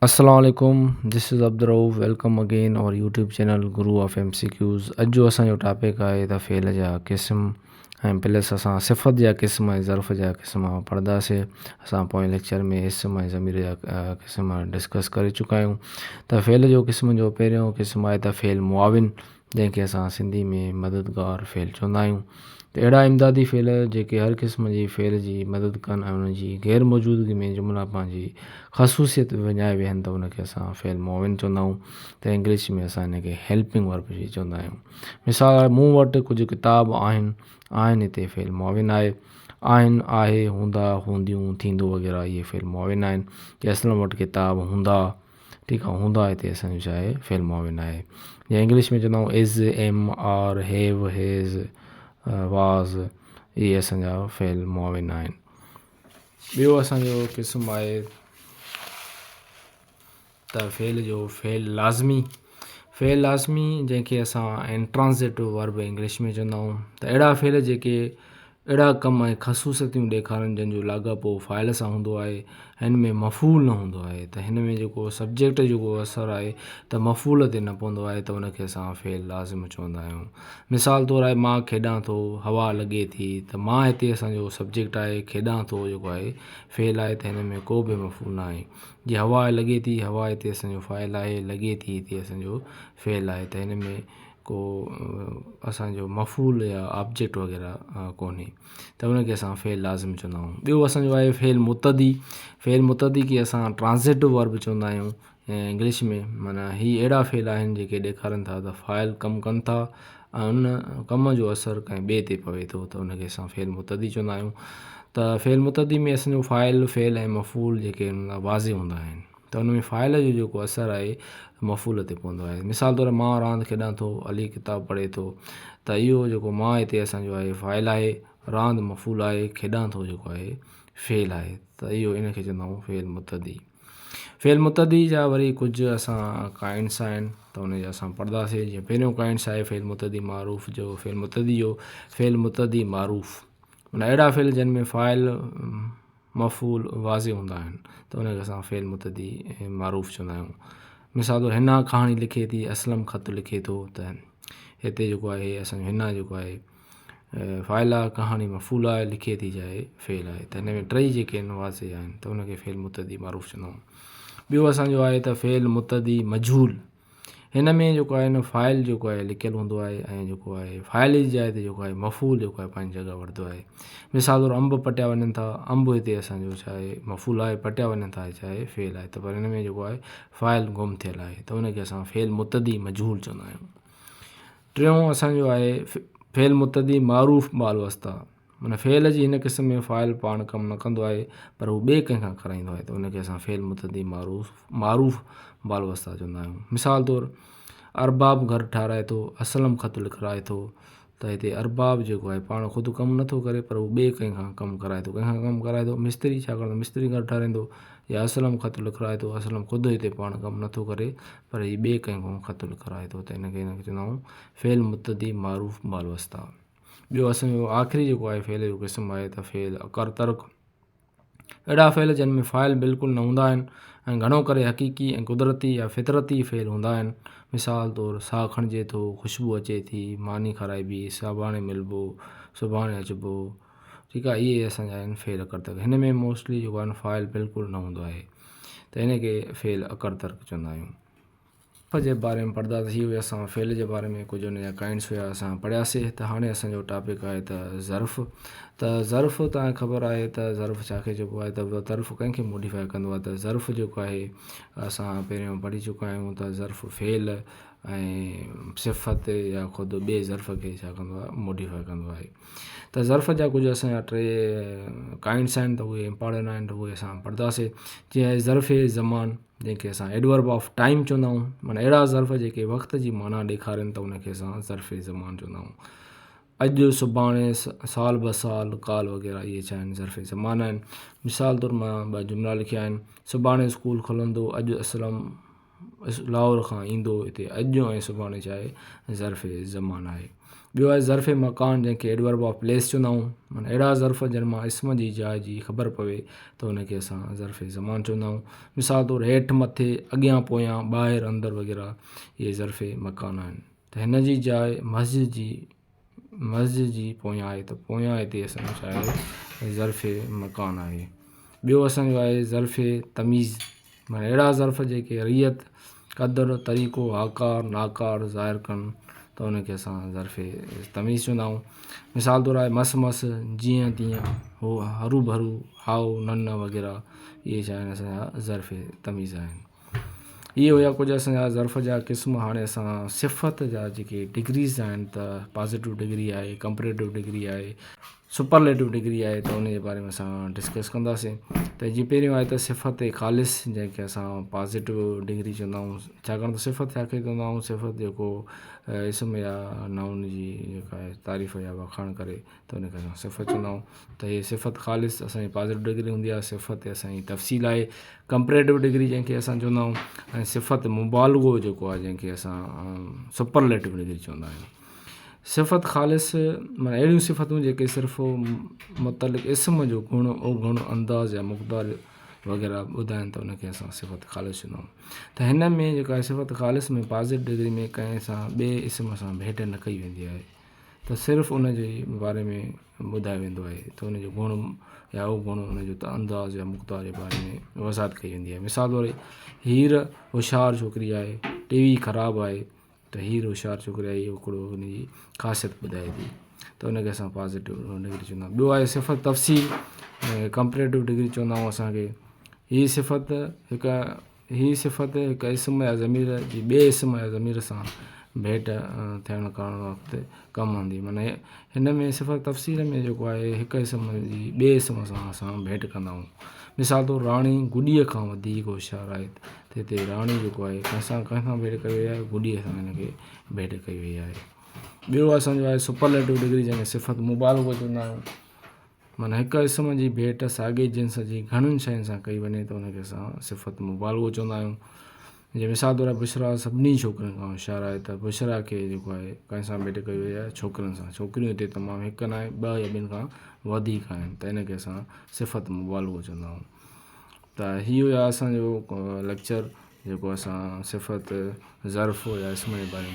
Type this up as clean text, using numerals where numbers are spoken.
السلام عليڪم this is Abdul Rauf welcome again our YouTube channel Guru of M C Qs اڄ جو اسان جو ٽاپڪ آهي ته فعل جا قسم ۽ پلس اسان صفت جا قسم ۽ ظرف جا قسم پڙهنداسي اسان پوئين ليڪچر ۾ اسم ۽ ضمير جا قسم ڊسڪس ڪري چڪا آهيون ته فعل جو قسم جو پهريون قسم آهي ته فعل معاون جنهن کي اسان سنڌي ۾ مددگار فعل چوندا آهيون ته اهڙا امدادي فعل جيڪي هر قسم جي فعل جي مدد ڪن ۽ انهن جي غير موجودگي ۾ جملا پنهنجي خصوصيت وڃائي ويهن ته ان کي اسان فعل معاون چوندا آهيون ته انگلش ۾ اسان ان کي هيلپنگ ورب به چوندا آهيون مثال آهي مون وٽ ڪجهه ڪتاب آهن آهن هتي فعل معاون آهي آهن آهي هوندا هونديون ٿيندو وغيره اهي فعل معاون آهن ڪي اسلم وٽ ڪتاب هوندا ٺيڪ آ هوندا هتي اسان جو ڇا آهي فعل معاون آهي يا انگلش ۾ چوندا آهيون is am are have has was اهي اسان جا فعل معاون آهن ٻيو اسان جو قسم آهي ته فعل جو فعل لازمي فعل لازمي جنهن کي اسان انٽرانزيٽو ورب انگلش ۾ چوندا آهيون ته اهڙا فعل جيڪي اهڙا ڪم ۽ خصوصيتون ڏيکارن جن جو لاڳاپو فاعل سان هوندو آهي هن ۾ مفعول نه هوندو آهي ته هن ۾ جيڪو سبجيڪٽ جو جيڪو اثر آهي ته مفعول تي نه پوندو آهي ته ان کي اسان فعل لازم چوندا آهيون مثال طور آهي مان کيڏان ٿو هوا لڳي ٿي ته مان هتي اسان جو سبجيڪٽ آهي کيڏان ٿو جيڪو آهي فعل آهي ته هن ۾ ڪو به مفعول نه آهي جي هوا لڳي ٿي هوا هتي اسان جو فاعل آهي لڳي ٿي هتي اسان جو فعل آهي ته هن ۾ ڪو اسان جو مفعول يا آبجيڪٽ وغيره ڪونهي ته ان کي اسان فعل لازم چوندا آهيون ٻيو اسان جو آهي فعل متعدي فعل متعدي کي اسان ٽرانزيٽو ورب چوندا آهيون انگلش ۾ معنيٰ هي اهڙا فعل آهن جيڪي ڏيکارن ٿا ته فاعل ڪم ڪن ٿا ۽ ان ڪم جو اثر ڪنهن ٻئي تي پوي ٿو ته ان کي اسان فعل متعدي چوندا آهيون ته فعل متعدي ۾ اسان جو فاعل فعل ۽ مفعول جيڪي واضح هوندا آهن ته ان ۾ فاعل جو جيڪو اثر آهي مفعول تي پوندو آهي مثال طور مان راند کيڏان ٿو علي ڪتاب پڙهي ٿو ته اهو جيڪو مان هتي اسان جو آهي فاعل آهي راند مفعول آهي کيڏان ٿو جيڪو آهي فعل آهي ته اهو ان کي چوندا آهيون فعل متعدي فعل متعدي جا وري ڪجهه اسان ڪائنڊس آهن ته ان جا اسان پڙهنداسين جيئن پهريون ڪائنڊس آهي فعل متعدي معروف جو فعل متعدي جو فعل متعدي معروف معنيٰ اهڙا فعل جن ۾ فاعل مفعول واضح هوندا آهن ته ان کي اسان فعل متعدي معروف چوندا آهيون مثال طور حنا ڪهاڻي لکي ٿي اسلم خط لکي ٿو ته هتي جيڪو آهي اسانجو حنا جيڪو آهي فاعل آهي ڪهاڻي مفعول آهي لکي ٿي جا آهي فعل آهي ته هن ۾ ٽئي جيڪي آهن واضح آهن ته ان کي فعل متعدي معروف چوندا آهيون ٻيو اسانجو آهي ته فعل متعدي مجهول هن ۾ جيڪو آهي نه فاعل جيڪو آهي لڪيل هوندو آهي ۽ جيڪو آهي فاعل جي جاء تي جيڪو آهي مفعول جيڪو آهي پنهنجي جڳهه وٺندو آهي مثال طور انب پٽيا وڃن ٿا انب هتي اسانجو ڇا آهي مفعول آهي پٽيا وڃن ٿا ڇا آهي فعل آهي ته پر هن ۾ جيڪو آهي فاعل گم ٿيل آهي ته ان کي اسان فعل متعدي مجهول چوندا آهيون ٽيون اسانجو آهي فعل متعدي معروف بالواسطه معنيٰ فعل جي هن قسم ۾ فاعل پاڻ ڪم نه ڪندو آهي پر هو ٻئي ڪنهن کان ڪرائيندو آهي ته ان کي اسان فعل متعدي معروف معروف بالواسطه چوندا آهيون مثال طور ارباب گهر ٺاهرائي ٿو اسلم خط لکرائي ٿو ته هتي ارباب جيڪو آهي پاڻ خود ڪم نٿو ڪري پر هو ٻئي ڪنهن کان ڪم ڪرائي ٿو ڪنهن کان ڪم ڪرائي ٿو مستري ڇاڪاڻ ته مستري گهر ٺاهرائيندو يا اسلم خط لکرائي ٿو اسلم خود هتي پاڻ ڪم نٿو ڪري پر هي ٻئي ڪنهن کان خط لکرائي ٿو ته هن کي چوندا آهيون فعل متعدي معروف بالواسطه ٻيو اسان جو آخري جيڪو آهي فعل جو قسم آهي ته فعل اڪر ترڪ اهڙا فعل جن ۾ فاعل بلڪل نه هوندا آهن ۽ گهڻو ڪري حقيقي ۽ قدرتي يا فطرتي فعل هوندا آهن مثال طور ساهه کڻجي ٿو خوشبو اچي ٿي ماني کارائبي سڀاڻي ملبو سڀاڻي اچبو ٺيڪ آهي اهي اسان جا آهن فعل اڪر ترڪ هن ۾ موسٽلي جيڪو آهي فاعل بلڪل نه هوندو آهي ته هن کي فعل اڪر ترڪ چوندا آهيون ف جي باري ۾ پڙهنداسين هي هئي اسان فعل جي باري ۾ ڪجهه ان جا ڪائنڊس هيا اسان پڙهياسي ته هاڻي اسان جو ٽاپڪ آهي ته ظرف ته ظرف تان خبر آهي ته ظرف ڇا کي چئبو آهي ته ظرف ڪنهن کي موڊيفائي ڪندو آهي ته ظرف جيڪو آهي اسان پهريون پڙهي چڪا آهيون ته ظرف فعل ۽ صفت يا خود ٻئي ظرف کي ڇا ڪندو آهي موڊيفائي ڪندو آهي ته ظرف جا ڪجهه اسان جا ٽي ڪائنڊس آهن ته اهي امپارٽنٽ آهن ته اهي اسان پڙهنداسي جيئن ظرف زمان جنهن کي اسان ايڊورب آف ٽائيم چوندا آهيون معنيٰ اهڙا ظرف جيڪي وقت جي معنيٰ ڏيکارين ته ان کي اسان ظرف زمان چوندا آهيون اڄ سڀاڻي سال به سال ڪال وغيره اهي ڇا آهن ظرف زمان آهن مثال طور مان ٻه جملا لکيا آهن سڀاڻي اسڪول کلندو اڄ اسلم لاهور کان ايندو هتي اڄ ۽ سڀاڻي ڇا آهي ظرف زمان آهي. ٻيو آهي ظرف مڪان جنهن کي Adverb of Place چوندا آهيون معنيٰ اهڙا ظرف جن مان اسم جي جاء جي خبر پوي ته ان کي اسان ظرف زمان چوندا آهيون مثال طور هيٺ مٿي اڳيان پويان ٻاهر اندر وغيره اهي ظرف مڪان آهن ته هن جي جاء مسجد جي مسجد جي پويان آهي ته پويان هتي اسان جو ڇا آهي ظرف مڪان آهي ٻيو اسان جو آهي ظرف تميز معنيٰ اهڙا ظرف جيڪي رعيت، قدر، طريقو، هاڪار، ناڪار ظاهر ڪن ته ان کي اسان ظرف تميز چوندا آهيون. مثال طور آهي مس مس، جيئن تيئن، هو، هرو ڀرو، هائو، نه نه وغيره اهي ڇا آهن اسان جا ظرف تميز آهن. اهي هيا ڪجهه اسان جا ظرف جا قسم هاڻي اسان صفت جا جيڪي ڊگريز آهن ته پازيٽو ڊگري آهي ڪمپريٽو ڊگري آهي سپرليٽو ڊگري آهي ته ان جي باري ۾ اسان ڊسڪس ڪنداسين ته جيئن پهريون آهي ته صفت خالص جنهن کي اسان پازيٽو ڊگري چوندا آهيون ڇاڪاڻ ته صفت ڇا کي چوندا آهيون صفت جيڪو اسم يا نائون جي جيڪا تعريف يا واکاڻ ڪري ته ان کي اسان صفت چوندا آهيون ته هي صفت خالص اسانجي پازيٽو ڊگري هوندي آهي صفت اسانجي تفصيل آهي ڪمپريٽو ڊگري جنهن کي اسان چوندا آهيون ۽ صفت مبالغو جيڪو آهي جنهن کي اسان سپرليٽو ڊگري چوندا آهيون صفت خالص معنيٰ اهڙيون صفتون جيڪي صرف متعلق اسم جو گڻ، اوگڻ، انداز يا مقدار وغيره ٻڌائن ته ان کي اسان صفت خالص چوندا آهيون ته هن ۾ جيڪا صفت خالص ۾ پازيٽو ڊگري ۾ ڪنهن سان ٻئي اسم سان ڀيٽ نه ڪئي ويندي آهي ته صرف ان جي باري ۾ ٻڌايو ويندو آهي ته ان جو گڻ يا اوگڻ ان جو انداز يا مقدار جي باري ۾ وضاحت ڪئي ويندي آهي مثال طور هير هوشيار ڇوڪري آهي ٽي وي خراب آهي ته هير هوشيار ڇوڪري آهي اهو هڪڙو ان جي خاصيت ٻڌائي ٿي ته ان کي اسان پازيٽو ڊگري چوندا آهيون ٻيو آهي صفت تفصيل ڪمپريٽو ڊگري چوندا آهيون اسانکي هي صفت هڪ هي صفت هڪ اسم يا ضمير جي ٻئي اسم يا ضمير سان ڀيٽ ٿيڻ ڪرڻ وقت ڪم ايندي معني هن ۾ صفت تفصيل ۾ جيڪو آهي هڪ اسم جي ٻئي اسم سان اسان ڀيٽ ڪندا آهيون مثال طور راڻي گڏيء کان وڌيڪ هوشيار آهي ته هتي راڻي جيڪو آهي ڪنهن سان ڪنهن سان ڀيٽ ڪئي وئي آهي گڏيء سان هن کي ڀيٽ ڪئي وئي آهي ٻيو اسانجو آهي سپرليٽو ڊگري جنهن کي صفت مبالغو چوندا آهيون معنيٰ هڪ اسم جي ڀيٽ ساڳي جنس جي گهڻين شين سان ڪئي وڃي ته ان کي اسان صفت مبالغو چوندا آهيون جي مثال طور بشرا سڀني ڇوڪرين کان هوشيار آهي ته بشرا کي جيڪو آهي ڪنهن سان ڀيٽ ڪئي وئي آهي ڇوڪرين سان ڇوڪريون هتي تمام هڪ نه آهي ٻه يا ٻن کان وڌيڪ آهن ته ان کي اسان صفت مبالغو چوندا آهيون ته هي هيا اسان جو ليڪچر جيڪو اسان صفت ظرف يا اسم جي باري ۾.